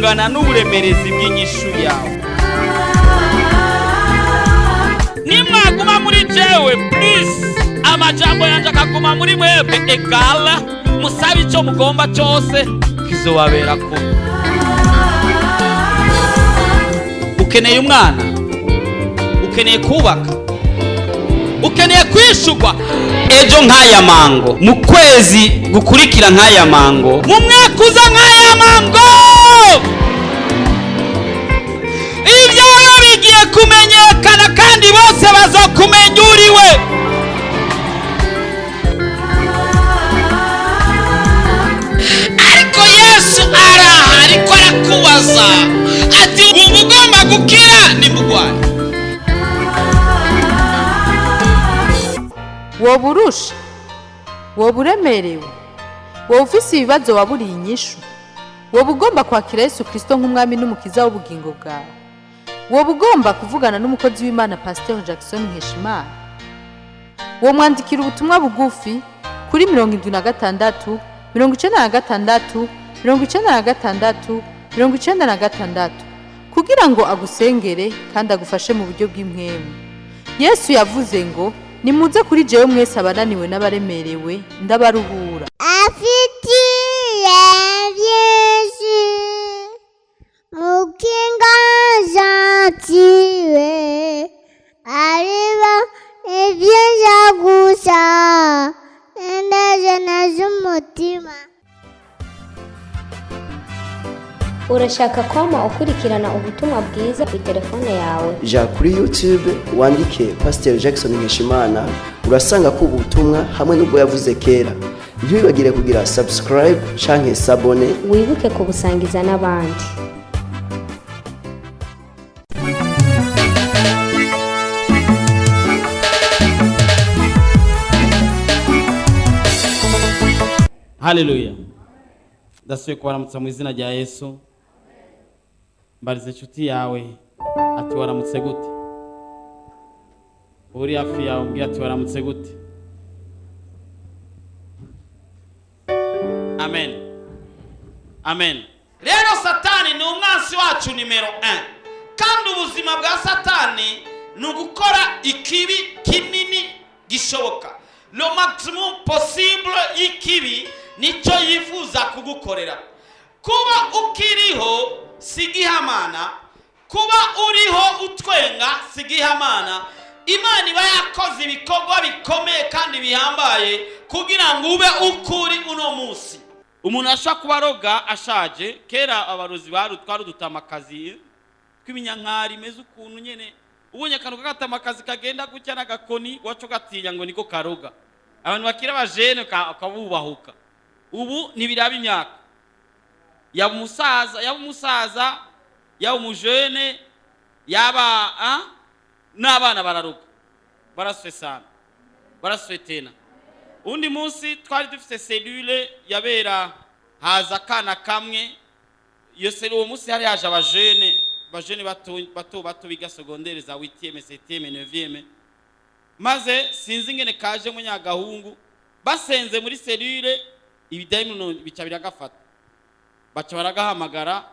Bungana n'uburemerezi bw'inyishu yawe. Nimwaguma muri jewe plus amajambo yanje akaguma muri mwebwe, égale musabe icyo mugomba cyose, kizobabera kuba. Ukeneye umwana, ukeneye kubaka, ukeneye kwishurwa ejo nk'aya mango, mu kwezi gukurikira nk'aya mango, mu mwaka uza nk'aya mango. Ibyawe bigiye kumenyekana kandi bose bazokumenya uriwe. Ariko Yesu araha, ariko arakubaza ati: "Wumva ugomba gukira nimugwaye?" Woba urusha, woba uremerewe, woba ufise ibibazo waburiye inyishu, woba ugomba kwakira Yesu Kirisito nk'umwami n'umukiza w'ubugingo bwawe, woba ugomba kuvugana n'umukozi w'Imana Pasiteri Jackson Nkeshimana, womwandikira ubutumwa bugufi kuri 76 96 96 96 kugira ngo agusengere kandi agufashe mu buryo bw'impwemu. Yesu yavuze ngo: "Nimuze kuri jewe mwese abananiwe n'abaremerewe, ndabaruhura." Afitiye byinshi mukinga jantiwe, ariba ibyiza gusa indajana z'umutima. Urashaka kwama ukurikirana ubutumwa bwiza ku telefone yawe? Ja kuri YouTube wandike Pasiteri Jackson Nkeshimana, urasanga ko ubutumwa hamwe n'ubwo yavuze kera. Ntiwibagire kugira subscribe canke s'abonner. Wibuke kubusangiza n'abandi. Haleluya! Ndasubiye kubaramutsa mu izina rya Yesu. Mbariza inshuti yawe ati: "Waramutse gute?" Uri hafi yawe umbwira ati: "Waramutse gute?" Amen, amen. Rero Satani ni umwansi wacu nimero 1, kandi ubuzima bwa Satani ni ugukora ikibi kinini gishoboka. Le maximum possible y'ikibi nicyo yifuza kugukorera. Kuba ukiriho si igihamana, kuba uriho utwenga si igihamana. Imana iba yakoze ibikorwa bikomeye kandi bihambaye kugira ngo ube ukuri uno munsi. Umuntu ashobora kuba aroga ashaje. Kera abarozi bari twari udutamakazi tw'ibinyankari imeze ukuntu nyene. Ubonye akantu k'agatamakazi kagenda gutya n'agakoni, wacu gatinya ngo niko karoga. Abantu bakiri abajene kabubahuka. Ubu ntibiraba imyaka, yaba umusaza, yaba umusaza, yaba umujene, yaba n'abana bararoga, baraswesana, baraswetena. Undi munsi twari dufite cellule yabera, haza akana kamwe. Iyo cellule, uwo munsi hari haje abajene, bajene bato bato bato biga secondaire za 8e, 7e, 9e. Maze sinzi ingene kaje munyagahungu, basenze muri cellule, ibidayimoni bica biragafata. Baca baragahamagara,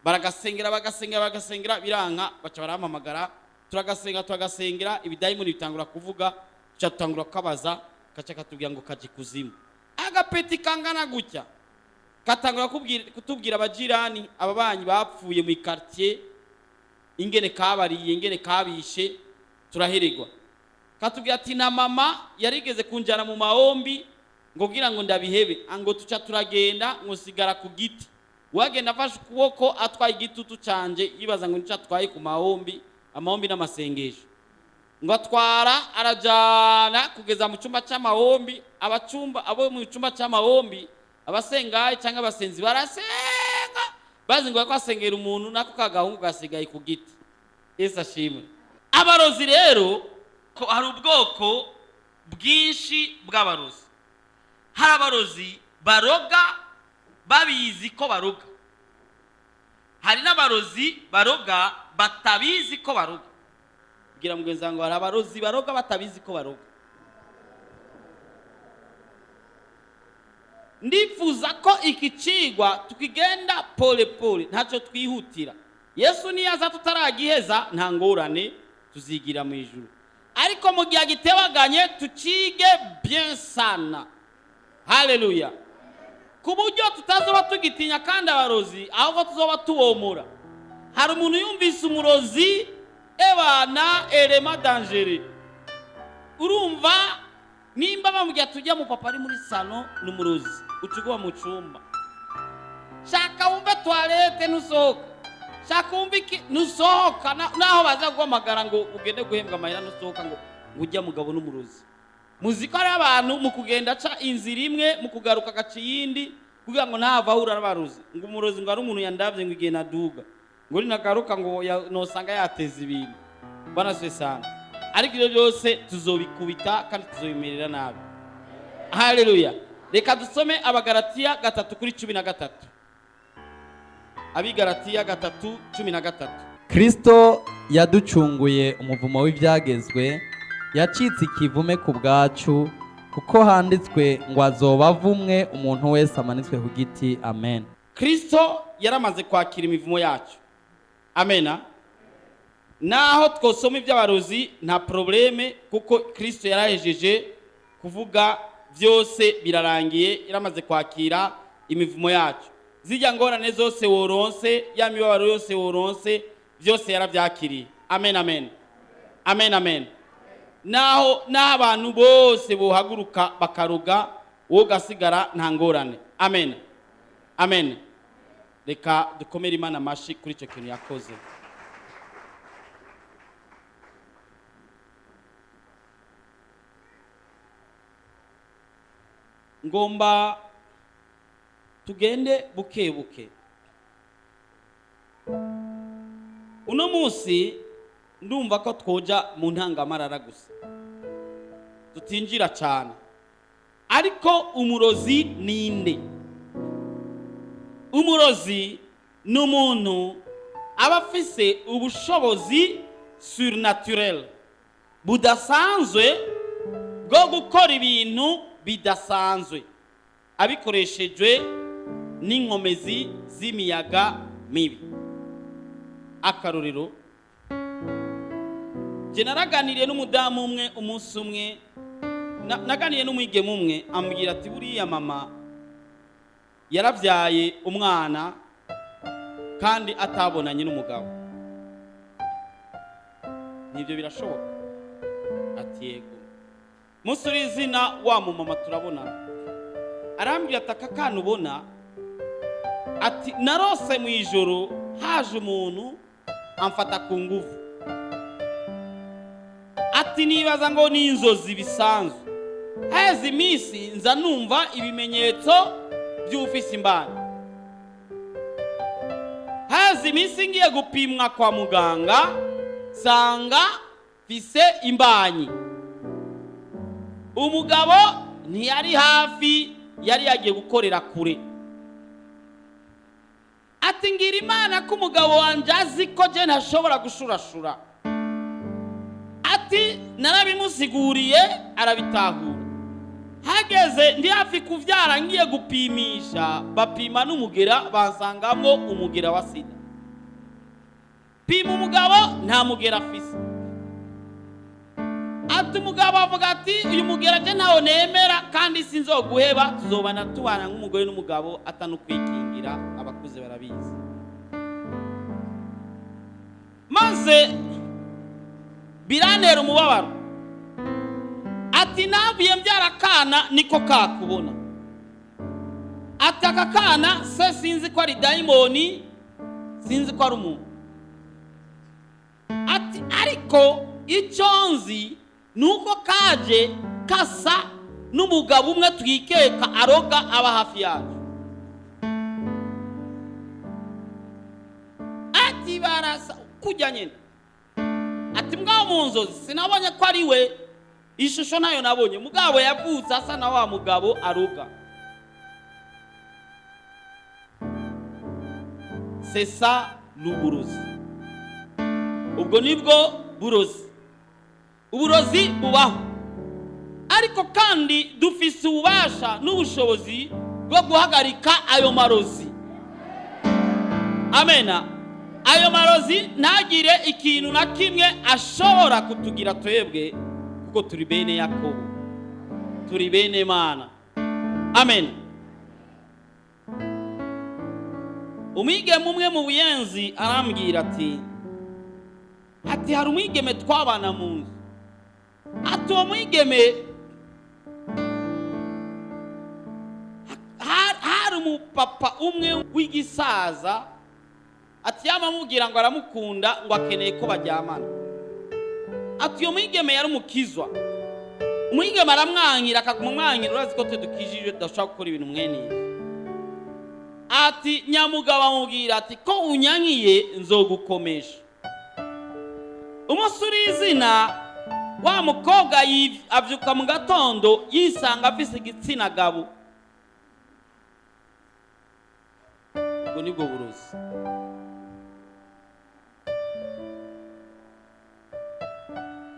baragasengera, bagasengera, bagasengera, biranka. Baca barahamagara, turagasenga, turagasengera, ibidayimoni bitangura kuvuga. Tuca tutangura kukabaza, kaca katubwira ngo kaje kuzimu. Agapeti kangana gutya katangura kutubwira abajirani, ababanyi bapfuye mu quartier, ingene kabariye, ingene kabishe. Turahererwa. Katubwira ati: "Na mama yarigeze kunjana mu maombi ngo kugira ngo ndabihebe, ngo tuca turagenda, ngo sigara ku giti." Wagenda afashe ukuboko, atwaye igitutu canje, yibaza ngo nico atwaye ku mahombi, amahombi n'amasengesho. Ngo atwara, arajana kugeza mu cyumba cy'amahombi. Abacumba abo mu cyumba cy'amahombi, abasengaye cyangwa abasenzi, barasenga bazi ngo bariko basengera umuntu, nako kagahungu gasigaye ku giti. Yesu ashimwe. Abarozi rero, ko hari ubwoko bwinshi bw'abarozi. Hari abarozi baroga babizi ko baroga, hari n'abarozi baroga batabizi ko baroga. Bwira mugenzi wawe ngo: "Hari abarozi baroga batabizi ko baroga." Ndifuza ko iki cigwa tukigenda pole pole, ntacyo twihutira. Yesu niyaza tutaragiheza nta ngorane, tuzigira mu ijuru. Ariko mu gihe agitebaganye tucige bien sana. Haleluya. Ku buryo tutazoba tugitinya kandi abarozi, ahubwo tuzoba tubomora. Hari umuntu yumvise umurozi ebana elema dangere. Urumva nimba bamubwira tujya mu papa ari muri salo ni umurozi, ucuguba mu cyumba. Shaka wumve toilette ntusohoka, shaka wumve iki ntusohoka, naho baza guhamagara ngo ugende guhembwa amahera ntusohoka ngo ujya mugabo n'umurozi. Muzi ko ari abantu mu kugenda aca inzira imwe, mu kugaruka agaca iyindi, kugira ngo ntava ahura n'abarozi. Ngo umurozi ngo ari umuntu yandavye ngo igihe naduga, ngo ninagaruka ngo nosanga yateza ibintu. Bwana asifiwe sana. Ariko ibyo byose tuzobikubita kandi tuzobimerera nabi. Haleluya. Reka dusome Abagalatiya 3:13. Abigalatiya 3:13. Kristo yaducunguye umuvumo w'ibyagezwe, yacitse ikivume ku bwacu, kuko handitswe ngo azoba avumwe umuntu wese amanitswe ku giti. Amen. Kristo yaramaze kwakira imivumo yacu. Amena. Naho twosoma iby'abarozi nta probleme, kuko Kristo yarahejeje kuvuga byose birarangiye, yaramaze kwakira imivumo yacu. Zijya ngorane zose woronse, ya mibabaro yose woronse, byose yarabyakiriye. Amen, amen. Amen, amen. Naho n'abantu bose bohaguruka bakaruga, wowe ugasigara nta ngorane. Amen. Amen. Reka dukomere Imana amashi kuri icyo kintu yakoze. Ngomba tugende buke buke. Uno munsi ndumva ko twoja mu ntangamarara gusa, tutinjira cyane. Ariko umurozi ninde? Umurozi ni umuntu aba afise ubushobozi surnaturel budasanzwe bwo gukora ibintu bidasanzwe, abikoreshejwe n'inkomezi z'imiyaga mibi. Akarorero, je naraganiriye n'umudamu umwe umunsi umwe, naganiriye n'umwigeme umwe, ambwira ati buriya mama yarabyaye umwana kandi atabonanye n'umugabo. Nibyo birashoboka? Ati yego. Munsi izina wa mumama turabona, arambwira ati aka kana ubona, ati narose mu ijoro haje umuntu amfata ku nguvu, ati nibaza ngo ni inzozi bisanzwe, heze iminsi nza numva ibimenyetso by'ufise imbana, heze iminsi ngiye gupimwa kwa muganga sanga mfise imbanyi. Umugabo ntiyari hafi, yari yagiye gukorera kure. Ati ngira Imana ko umugabo wanje azi ko je ntashobora gushurashura. Ati narabimusiguriye arabitahura. Hageze ndi hafi kuvyara ngiye gupimisha, bapima n'umugera bansangamo umugera wa sida. Pima umugabo nta mugera afise. Ati umugabo avuga ati uyu mugera je ntawo nemera kandi sinzoguheba, tuzobana tubana nk'umugore n'umugabo atanukwikingira, abakuze barabizi. Maze biranera umubabaro. Ati navuye mbyara kana niko kakubona. Ati aka kana se sinzi ko ari daimoni, sinzi ko ari umuntu. Ati ariko icyo nzi nuko kaje kasa n'umugabo umwe twikeka aroga aba hafi yacu. Ati barasa kujya nyine. Ati mugabo mu nzozi sinabonye ko ari we, ishusho nayo nabonye mugabo yavutse asa na wa mugabo aroga. C'est ça l'uburozi. Ubwo nibwo burozi. Uburozi bubaho, ariko kandi dufise ububasha n'ubushobozi bwo guhagarika ayo marozi. Amena. Ayo marozi ntagire ikintu na kimwe ashobora kutugira twebwe, kuko turi bene Yakobo, turi bene Mana. Amen. Umwigeme umwe mu Buyenzi arambwira ati hari umwigeme twabana mu nzu, ati uwo mwigeme hari umupapa umwe w'igisaza, ati yamamubwira ngo aramukunda, ngo akeneye ko baryamana. Ati uyo mwigeme yari umukizwa, umwigeme aramwankira, akaguma amwankira, urazi ko twe dukijijwe tudashobora gukora ibintu mwene ibi. Ati nyamugabo amubwira ati ko unyankiye nzogukomesha. Umunsi uri izina wa mukobwa avyuka mu gatondo yisanga afise igitsina gabo. Ubwo nibwo burozi.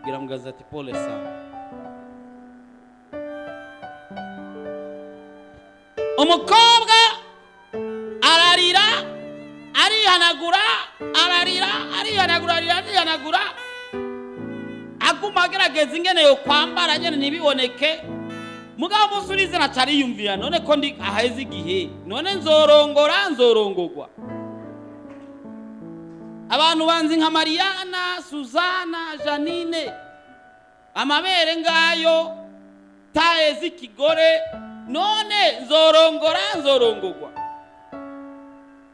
Bwira mugazi ati pole sana. Umukobwa ararira, arihanagura, ararira, arihanagura, ararira, arihanagura, aguma agerageza ingene yo kwambara nyene ntibiboneke. Mugabo umunsi uri izina aca ariyumvira, none ko ndi aheze igihe, none nzorongora, nzorongorwa. Abantu banzi nka Mariana, Suzana, Janine, amabere ngayo, taye z'ikigore, none nzorongora, nzorongorwa.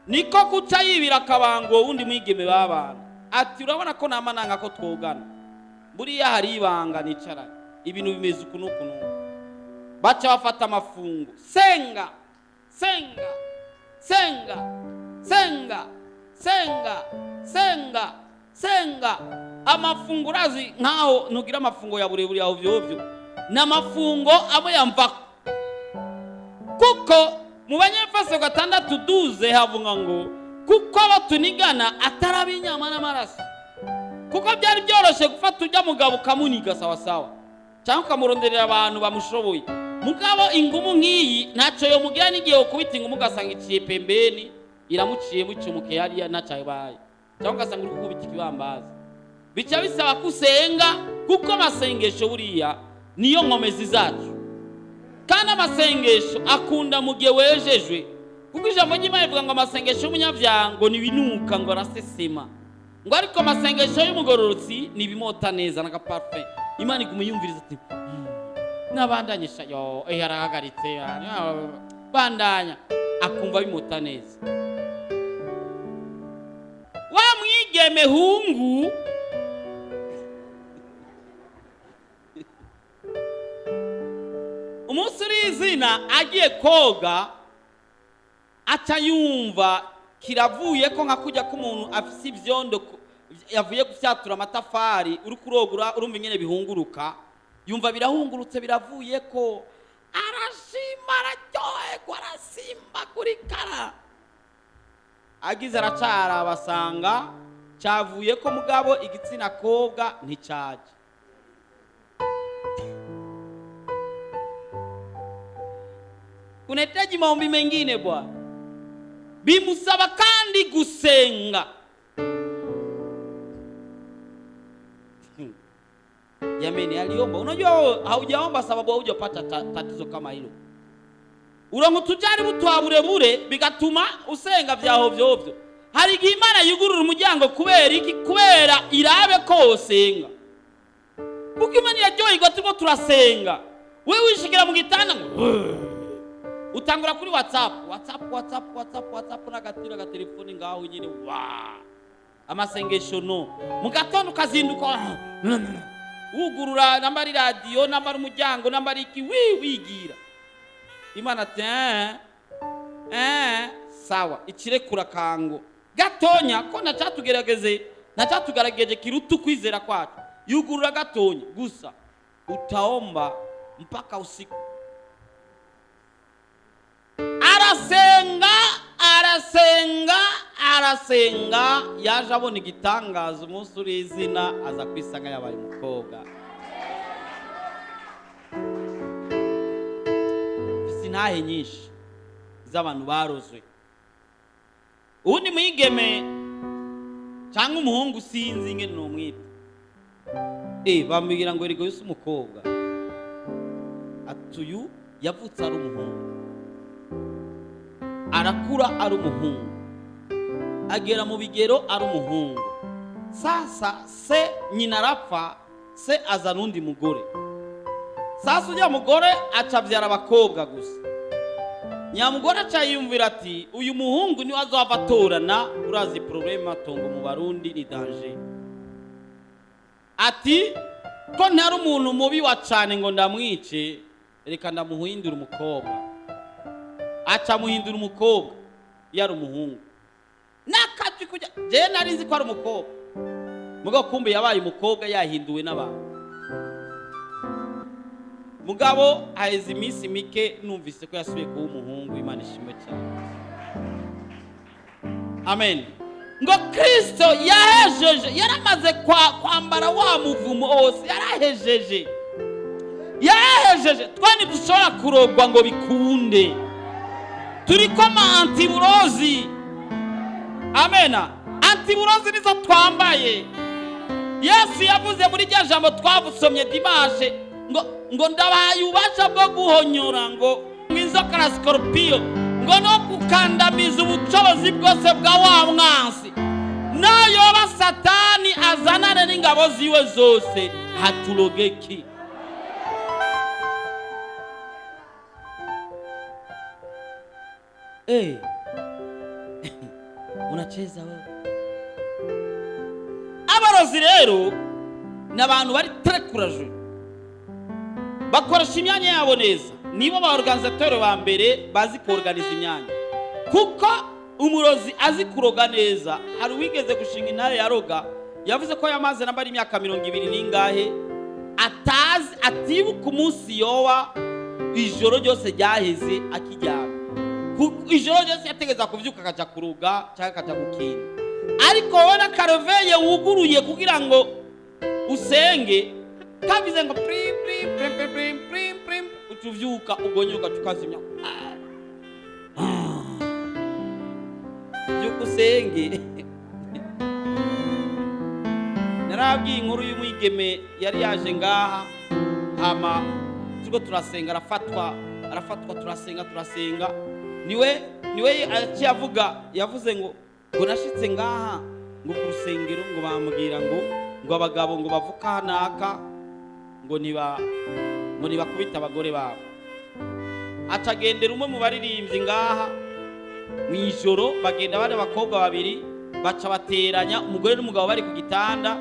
Niko kuca yibira akabango wundi mwigeme babana. Ati urabona ko nama nanga ko twogana, buriya hari ibanga nicaranye, ibintu bimeze uku n'uku n'uku. Baca bafata amafungo, senga senga senga senga senga senga senga. Amafungo urazi nkaho ntugira amafungo ya burebure ya ovyo ovyo, ni amafungo abo yamva. Kuko mu Banyefeso 6:12 havuga ngo kuko abo tunigana atari ab'inyama n'amaraso. Kuko byari byoroshe gufata ujya mugabo ukamuniga sawa sawa, cyangwa ukamuronderera abantu bamushoboye. Mugabo ingumu nk'iyi ntacyo yomugira, n'igihe ukubita ingumu ugasanga iciye pembeni, iramuciye mucumuke hariya ntacyo abaye, cyangwa ugasanga uri gukubita ikibambazi. Bica bisaba ko usenga, kuko amasengesho buriya niyo nkomezi zacu. Kandi amasengesho akunda mu gihe wejejwe, kuko ijambo ry'Imana rivuga ngo amasengesho y'umunyabyaha ngo nibinuka, ngo arasesema, ngo ariko amasengesho y'umugororotsi nibimota neza n'agaparufe. Imana iguma yumviriza ati nabandanyisha yo yarahagaritse bandanya, akumva bimota neza. Wa mwigeme hungu umunsi uri izina agiye koga, aca yumva kiravuye ko nka kujya k'umuntu afise ivyondo yavuye gufyatura amatafari, uri kurogura urumva ingene bihunguruka, yumva birahungurutse biravuye ko, arashima, araryoherwa, arasimba kuri kara. Agize aracara basanga cyavuye ko, mugabo igitsina kobwa nticaje. Unahitaji maombi mengine bwana. Bimusaba kandi gusenga. Jamani, aliomba. Unajua haujaomba sababu haujapata tatizo kama hilo. Urongo tujaribu twaburebure bigatuma usenga vya hovyo hovyo. Hari igihe Imana yugurura umuryango kubera iki? Kubera irabe ko usenga. Kuko Imana yaryoherwa turiko turasenga. Wewe wishikira mu gitanda utangura kuri WhatsApp, WhatsApp, WhatsApp, WhatsApp, WhatsApp n'agatira agatelefoni ngaho nyine wa amasengesho no. Mu gatondo ukazinduka wugurura namba ari radio, namba ari umuryango, namba ari iki, wigira. Imana ati sawa, ikirekura kango gatonya ko nacatugerageze, nacatugerageje kiruta ukwizera kwacu. Yugurura gatonya gusa, utaomba mpaka usiku. Arasenga, arasenga, arasenga, yaje abona igitangaza umunsi uri izina, aza kwisanga yabaye umukobwa. Sintahe nyinshi. z'abantu barozwe. Uwundi mwigeme cyangwa umuhungu, sinzi ingene nomwita, bamubwira ngo erega uyu si umukobwa, ati uyu yavutse ari umuhungu, arakura ari umuhungu, agera mu bigero ari umuhungu. Sasa se nyina arapfa, se azana undi mugore. Sasa ujya mugore aca abyara abakobwa gusa. Nyamugore aca yiyumvira ati uyu muhungu niwe azava atorana, urazi problème matongo mu Barundi ni danger. Ati ko ntari umuntu mubi wa cane ngo ndamwice, reka ndamuhindura umukobwa. Aca amuhindura umukobwa, yari umuhungu. Nakajwi kujya je nari nzi ko ari umukobwa, mugabo kumbe yabaye umukobwa yahinduwe n'abantu. Mugabo haheze iminsi mike numvise ko yasubiye kuba umuhungu. Imana ishimwe cyane, amen. Ngo Kristo yahejeje, yaramaze kwambara wa muvumo wose, yarahejeje, yahejeje. Twe ntidushobora kurogwa ngo bikunde, turiko ama antiburozi. Amena. Antiburozi nizo twambaye. Yesu yavuze muri rya jambo twavusomye dimanche ngo ndabahaye ububasha bwo guhonyora ngo inzoka na sikorupiyo, ngo no gukandamiza ubushobozi bwose bwa wa mwansi, nayoba Satani azanane n'ingabo ziwe zose haturogeki. Unacheza wewe. Abarozi rero ni abantu bari très courageux, bakoresha imyanya yabo neza, nibo ba organisateur ba mbere bazi kuorganiza imyanya, kuko umurozi azi kuroga neza. Hari uwigeze gushinga intare ya roga, yavuze ko yamaze namba ari imyaka 20 n'ingahe atazi, atibuka umunsi yoba ijoro ryose ryaheze akiryama. Ijoro ryose yategeza kuvyuka akaja kuroga cyangwa akaja gukina, ariko wowe n'akareveye wuguruye kugira ngo usenge kavize ngo prim prim prim prim prim prim prim, utuvyuka ugonyuka tukazimya. Vyuka usenge. Narabwiye inkuru y'umwigeme yari yaje ngaha, hama turiko turasenga, arafatwa, arafatwa, turasenga, turasenga. Niwe aciye avuga, yavuze ngo nashitse ngaha ngo ku rusengero ngo bambwira ngo abagabo ngo bavuka naka ngo nibakubita abagore babo. Acagendera umwe mu baririmbyi ngaha mw'ijoro, bagenda bari abakobwa babiri, baca bateranya umugore n'umugabo bari ku gitanda,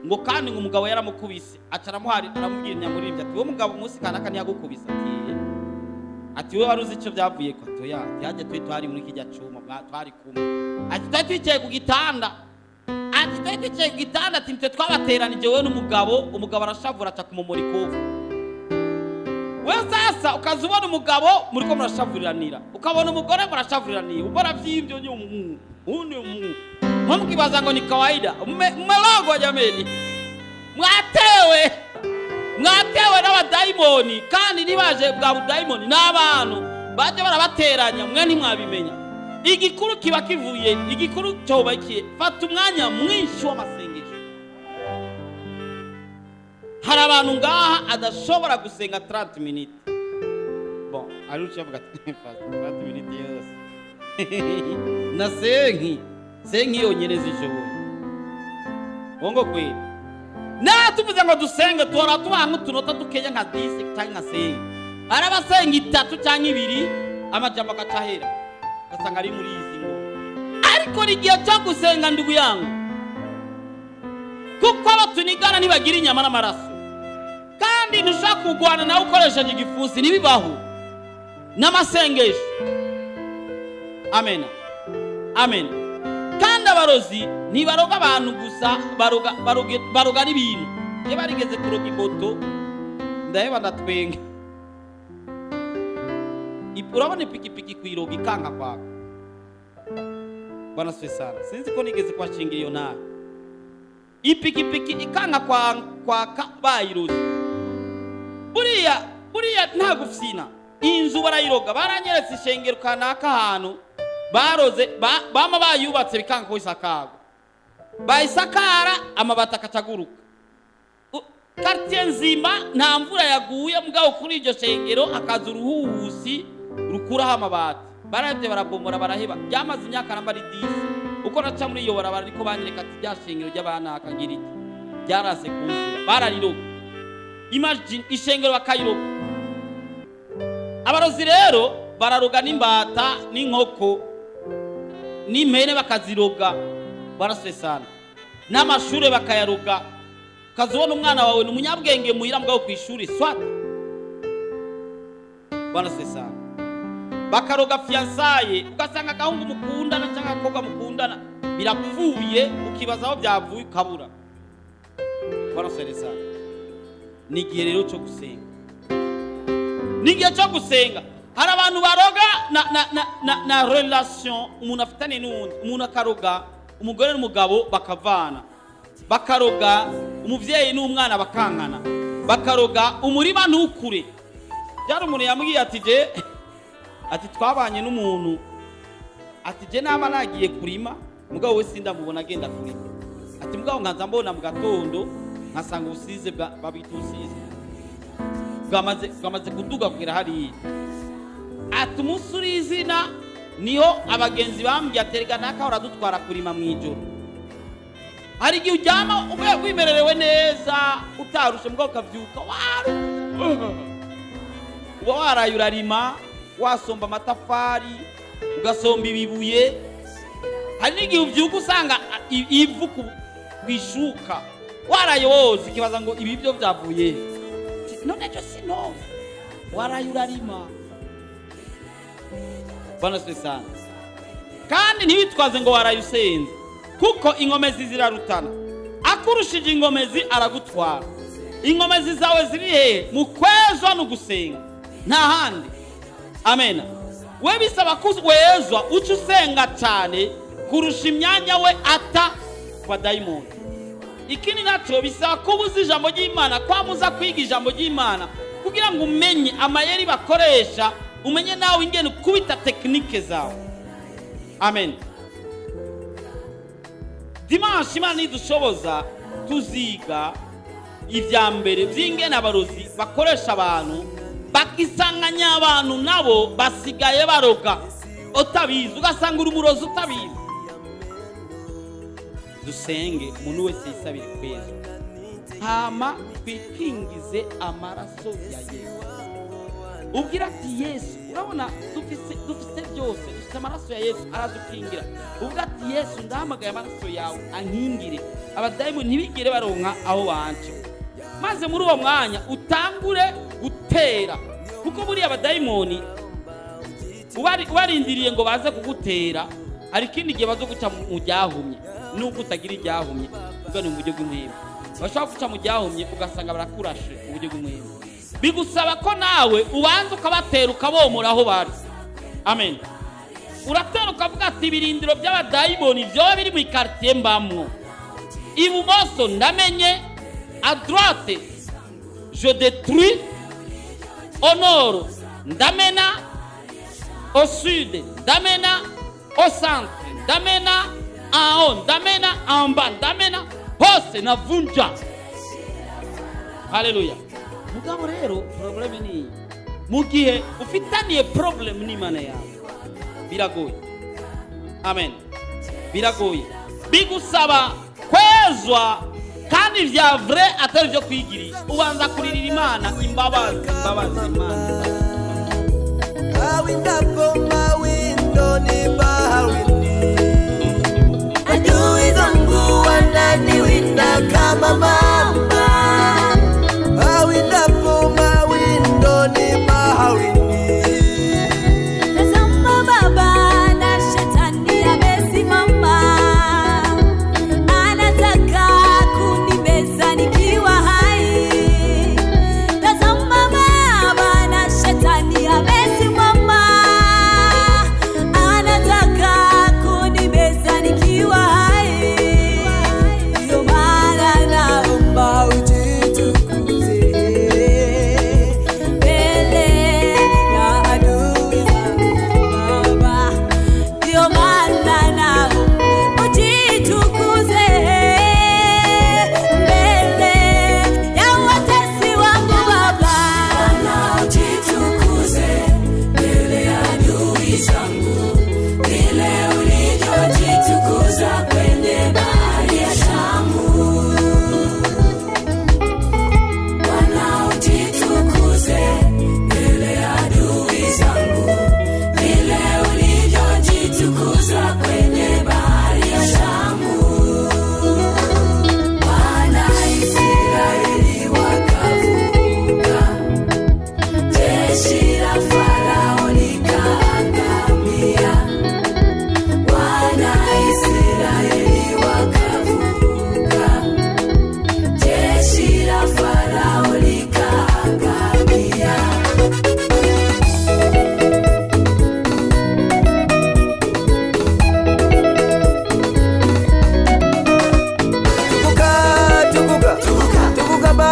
ngo kandi ngo umugabo yaramukubise. Aca aramuhari, aramubwira nyamuririmbyi ati wowe mugabo umunsi kanaka ntiyagukubise, ati wowe wari uzi icyo byavuye ko? Ati oya, ati hajya twe twari muri kijya cuma, twari kumwe, ati twari twicaye ku gitanda, ati twari twicaye ku gitanda, ati nitwe twabateranije wowe n'umugabo. Umugabo arashavura aca kumumura ikofu. Wewe sasa ukaza ubona umugabo muriko murashavuriranira, ukabona umugore murashavuriranira, ubona vy'ivyo nyumu undi mkibaza ngo ni kawaida. Mmelogwa jameni, mwatewe, mwatewe n'abadayimoni. Kandi nibaje bwa budayimoni n'abantu baje barabateranya, mwe ntimwabimenya. Igikuru kiba kivuye, igikuru cyoba ikiye. Fata umwanya mwinshi w'amasengesho. Hari abantu ngaha adashobora gusenga 30 minutes. Bon, ari ucavuga ati 30 minutes yose na senki yonyene zishoboye. Bongo kweli. Na tuvuze ngo dusenge tuhora tubaha nk'utunota dukeya nka 10 cyangwa nka 5. Arabasenga 3 cyangwa 2 amajambo agaca ahera, ugasanga ari muri izi ngo. Ariko ni igihe cyo gusenga ndugu yangu, kuko abatunigana ntibagira inyama n'amaraso, kandi ntushaka kugwana nawe ukoresheje igifusi, ntibibaho n'amasengesho. Amen, amen. Kandi abarozi ntibaroga abantu gusa, baroga n'ibintu. Iyo barigeze kuroga imoto ndaheba ndatwenga. Urabona ipikipiki kuyiroga ikanga kwaka. Bwana asifiwe sana. Sinzi ko nigeze kwashinga iyo ntara. Ipikipiki ikanga kwaka bayiroze. Buriya nta gufyina. Inzu barayiroga. Baranyeretse ishengero kanaka ahantu baroze, bama bayubatse bikanga ko isakagwa, bayisakara amabati akacaguruka. Quartier nzima nta mvura yaguye, mugabo kuri iryo shengero hakaza uruhuhusi rukuraho amabati. Barabye, barabomora, baraheba. Byamaze imyaka namba ari 10. Uko naca muri iyo barabara ariko banyereka ati rya shengero ry'abanaka ngira iki byarase kuzura, barariroga. Imagine, ishengero bakayiroga. Abarozi rero bararoga n'imbata n'inkoko n'impene bakaziroga, barasesana n'amashure bakayaroga. Ukazibona umwana wawe ni umunyabwenge muhira, mugabo ku ishuri swat barasesana. Bakaroga fiançailles, ugasanga agahungu mukundana cyangwa agakobwa mukundana birapfuye, ukibaza aho byavuye ukabura. Barasesana. Ni igihe rero cyo gusenga, ni igihe cyo gusenga. Hari abantu baroga na relation umuntu afitanye n'uwundi. Umuntu akaroga umugore n'umugabo bakavana, bakaroga umubyeyi n'umwana bakankana, bakaroga umurima ntukure. Byari umuntu yambwiye ati je, ati twabanye n'umuntu, ati je naba nagiye kurima, mugabo we sindamubona agenda kurima, ati mugabo nkaza mbona mu gatondo nkasanga ubusize babita ubusize bwamaze kuduga kugera hariya. Ati umunsi uri izina niho abagenzi bambwiye ati erega naka uradutwara kurima mu ijoro. Hari igihe uryama ube wimererewe neza utarushe, mugabo ukavyuka warushye, uba waraye urarima, wasomba amatafari, ugasomba ibibuye. Hari n'igihe uvyuka usanga ivu ku ishuka, waraye woza, ikibaza ngo ibi byo byavuye he? None ejo sinoza, waraye urarima. Bwana asifiwe sana. Kandi ntiwitwaze ngo waraye usenze, kuko inkomezi zirarutana. Akurushije inkomezi aragutwara. Inkomezi zawe ziri hehe? Mu kwezwa no gusenga, nta handi. Amena. We bisaba ko wezwa, uca usenga cyane kurusha imyanya we ata kwa dayimoni. Ikindi nacyo, bisaba ko ubuze ijambo ry'Imana, kwamuza kwiga ijambo ry'Imana kugira ngo umenye amayeri bakoresha, umenye nawe ingene ukubita techniques zawe. Amen. Dimanche, Imana nidushoboza, tuziga ibya mbere by'ingene abarozi bakoresha abantu, bakisanganya abantu nabo basigaye baroga utabizi, ugasanga uri umurozi utabizi. Dusenge, umuntu wese yisabire kwezwa, hama twikingize amaraso ya Yesu. Ubwira ati Yesu, urabona dufise byose, dufise amaraso ya Yesu aradukingira. Ubwira ati Yesu, ndahamagaye amaraso yawe ankingire, abadayimoni ntibigere baronka aho banje. Maze muri uwo mwanya utangure gutera, kuko buriya abadayimoni ubarindiriye ngo baze kugutera, hari ikindi gihe bazo guca mu ryahumye. Nubwo utagira iryahumye, ubwo ni mu buryo bw'impwemu bashobora guca mu ryahumye, ugasanga barakurashe mu buryo bw'impwemu. Bigusaba ko nawe ubanza ukabatera, ukabomora aho bari. Amen. Uratera ukavuga ati ibirindiro by'abadayimoni byoba biri mu ikaritiye mbamwo, ibumoso ndamenye, à droite je détruis, au nord ndamena, au sud ndamena, au centre ndamena, en haut ndamena, en bas ndamena, hose navunja. Haleluya. Mugabo rero problème ni iyi: mu gihe ufitaniye problème n'Imana yawe biragoye. Amen. Biragoye, bigusaba kwezwa kandi vya vrai, atari vyo kwigirisha. Ubanza kuririra Imana imbabazi, imbabazi, Imana. Awindapo mawindoni baharini, adui zangu wananiwinda kama mamba. Awindapo mawindoni baharini, Tazama baba, na shetani amesimama, anataka kunimeza nikiwa hai. Tazama baba, na shetani amesimama, anataka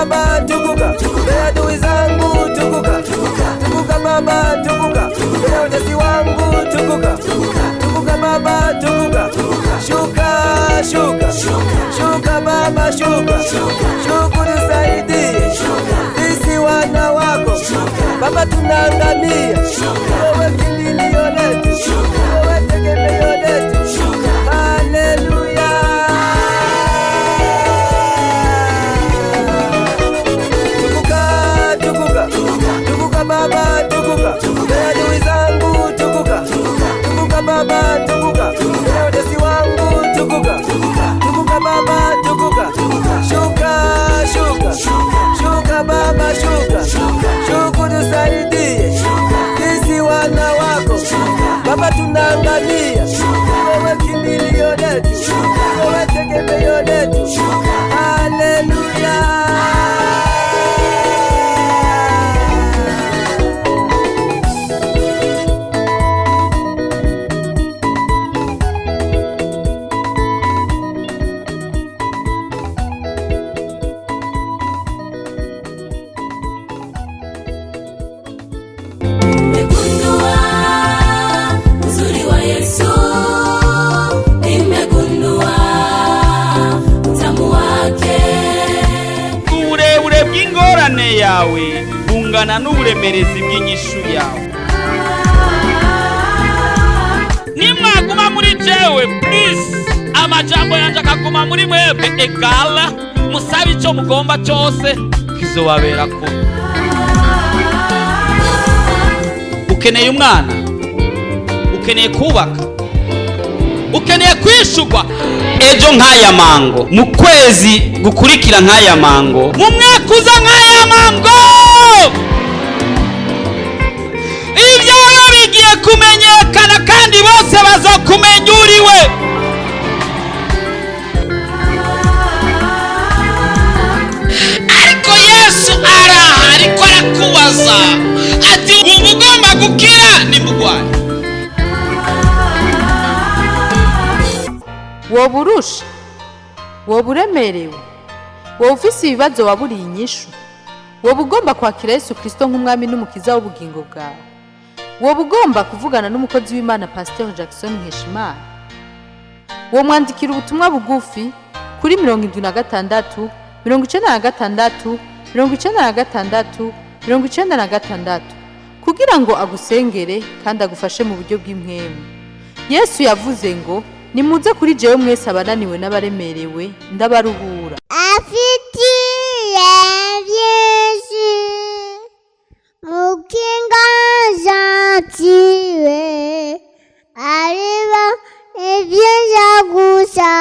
Baba, tukuka mbele ya adui zangu, tukuka, tukuka Baba, tukuka mbele ya watesi wangu, tukuka, tukuka Baba, tukuka, shuka, shuka, shuka Baba, shuka, shuka unisaidie, sisi wana wako Baba, tunaangamia, wewe kimbilio letu, wewe tegemeo letu, haleluya. Tukuka, tukuka, tukuka Baba, tukuka mbele ya adui zangu, tukuka, tukuka Baba, tukuka mbele ya watesi wangu, tukuka, tukuka Baba, tukuka, shuka, shuka, shuka Baba, shuka, shuka tusaidie, sisi wana wako Baba, tunaangamia, wewe kimbilio letu, wewe tegemeo letu, haleluya. Nimegundua uzuri wa Yesu, nimegundua utamu wake. Uburebure bw'ingorane yawe bungana n'uburemerezi bw'inyishu yawe. Nimwaguma muri jewe, please, amajambo yanjye akaguma muri mwebwe, egala musabe icyo mugomba cyose kizobabera kuba. Ukeneye umwana, ukeneye kubaka, ukeneye kwishurwa ejo nk'aya mango, mu kwezi gukurikira nk'aya mango, mu mwaka uza nk'aya mango, ibyawe bigiye kumenyekana kandi bose bazokumenya uriwe. Ariko Yesu araha, ariko arakubaza ati: "Wumva ugomba gukira nimugwaye?" Woba urusha, woba uremerewe, woba ufise ibibazo waburiye inyishu, woba ugomba kwakira Yesu Kristo nk'umwami n'umukiza w'ubugingo bwawe, woba ugomba kuvugana n'umukozi w'Imana Pasiteri Jackson Nkeshimana, womwandikira ubutumwa bugufi kuri 76 96 96 96 kugira ngo agusengere kandi agufashe mu buryo bw'impwemu. Yesu yavuze ngo: "Nimuze kuri jewe mwese abananiwe n'abaremerewe, ndabaruhura." Afitiye byinshi mukinga gentile ariba ibyiza gusa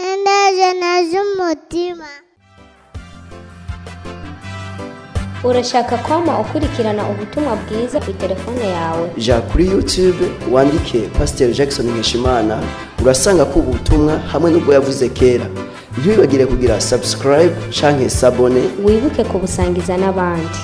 ineza z'umutima. Urashaka kwama ukurikirana ubutumwa bwiza ku telefone yawe? Ja kuri YouTube wandike Pasiteri Jackson Nkeshimana, urasanga ko ubutumwa hamwe n'ubwo yavuze kera. Ntiwibagire kugira subscribe canke sabone. Wibuke kubusangiza n'abandi.